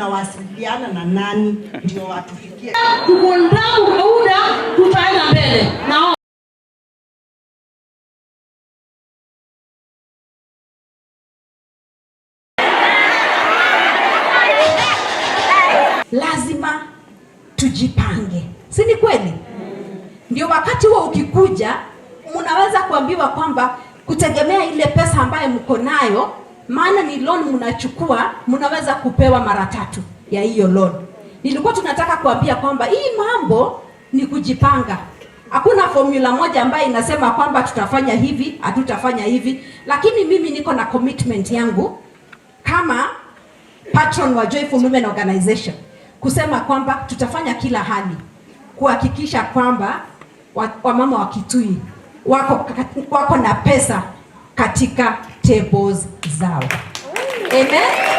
Tunawasiliana na nani ndio watufikie? Tukondamu kauda tutaenda mbele. Naomba. Lazima tujipange, si ni kweli? Ndio wakati huo ukikuja, mnaweza kuambiwa kwamba kutegemea ile pesa ambayo mko nayo, maana ni loan mnachukua, mnaweza kupewa mara tatu ya hiyo loan. Nilikuwa tunataka kuambia kwamba hii mambo ni kujipanga. Hakuna formula moja ambayo inasema kwamba tutafanya hivi, hatutafanya hivi, lakini mimi niko na commitment yangu kama patron wa Joyful Women Organization kusema kwamba tutafanya kila hali kuhakikisha kwamba wamama wa Kitui wako na pesa katika tables zao. Amen.